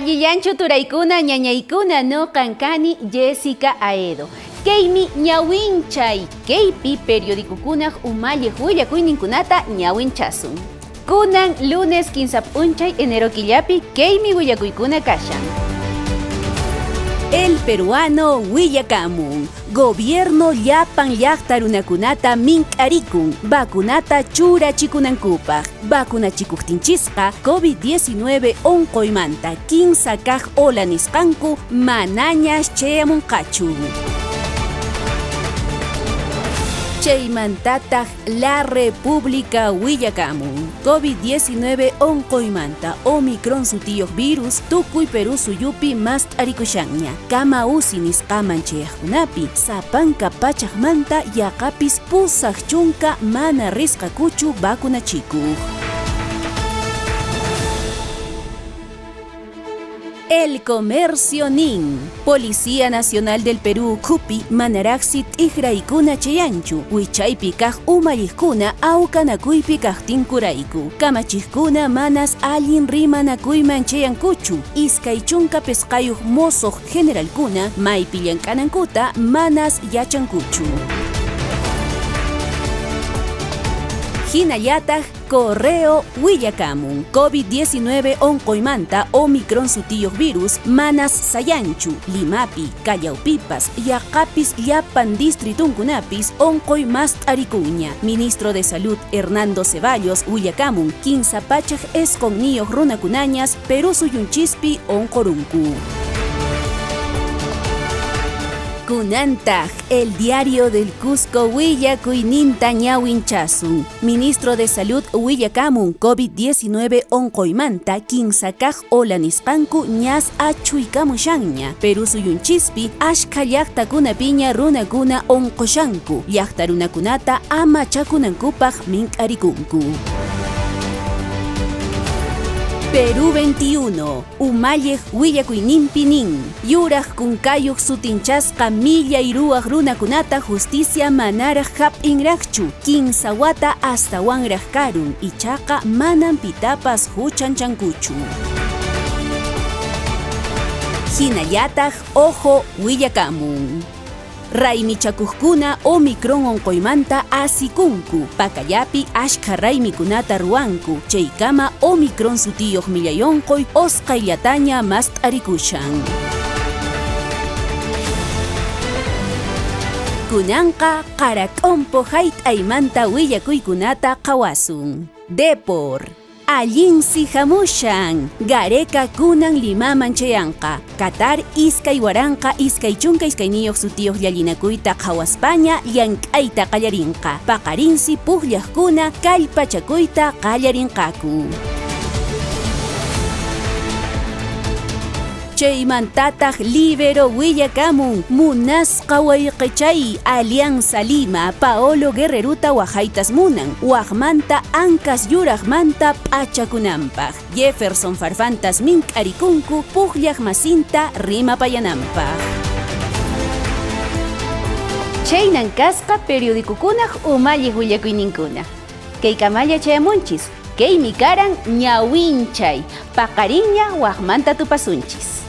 Allillanchu turaykuna ñañaykuna nuqan kani Jessica Aedo. Kaymi ñawinchay kaypi periodicokunaq umalliq willakuyninkunata ñawinchasun. Kunan lunes 15 p'unchay enero killapi kaymi willakuykuna kashan. El Peruano willakamun. Gobierno llapan llaqta runakunata mink'arikun vacunata churachikunankupaq. Vacunachikuqtinchisqa COVID-19 unquymanta kinsa kaq ola nisqanku manañas chayamunqachu. Chaymantataq La República willakamun. COVID-19 unquymanta Omicron sutiyuq virus tukuy Perú suyupi mast'arikushanña. Kama usi nisqaman chayaqkunapi sapanka pachaqmanta yaqapis 80 mana risqakuchu vacunachikuq. El Comercio nin. Policía Nacional del Perú ukhupi manaraqsi t'ikraykuna chayanchu, wichaypi kaq umalliqkuna awqanakuypi kaqtinkurayku. Kamachiqkuna manas allin rimanakuyman chayankuchu, 25 mosoq generalkuna maypi llank'anankuta manas yachankuchu. Hinallataq Correo willakamun. COVID-19 unquymanta Omicron sutiyuq virus manas sayanchu. Limapi, Callaupipas, yaqapis llapan distritunkunapis unquy mast'arikuña. Ministro de Salud Hernando Ceballos willakamun 309 runakunañas Perú suyunchispi unqurunku. Kunantaq, El Diario del Cusco willakuyninta ñawinchasun. Ministro de Salud willakamun COVID-19 unquymanta kinsa kaq ola nisqanku ñas achhuykamushanña. Perú suyunchispi ashkha llaqtakunapiña runakuna unqushanku. Llaqta runakunata amachakunankupaq mink'arikunku. Perú 21, umalliq willakuyninpi nin, yuraq kunkayuq sutinchasqa millay ruwaq runakunata justicia manaraq hap'inraqchu, kinsa wata astawanraq karun, ichaqa manan pitapas huchanchankuchu. Hinallataq Ojo willakamun. Raymichakuqkuna Omicron unquymanta asikunku, pakallapi ashkha raymikunata ruwanku, chaykama Omicron sutiyuq millay unquy osqayllataña mast'arikushan. Kunanqa qarak'umpu hayt'aymanta willakuykunata qhawasun. Depor. Allinsi hamushan. Gareca kunan Limaman chayanqa. Qatar 2022 sutiyuq llallinakuyta qhawaspaña llank'ayta qallarinqa. Paqarinsi pukllaqkuna kallpachakuyta qallarinqaku. Chaymantataq Libero willakamun munasqa wayqichay Alianza Lima Paolo Guerreruta waqaytas munan waqmanta ankas yuraqmanta p'achakunanpaq. Jefferson Farfantas mink'arikunku pukllaq masinta rimapayananpaq. Chaynan kasqa periodicokunaq umalliq willakuyninkuna. Kaykamalla chayamunchis, kaymi karan ñawinchay, paqarinña waqmanta tupasunchis.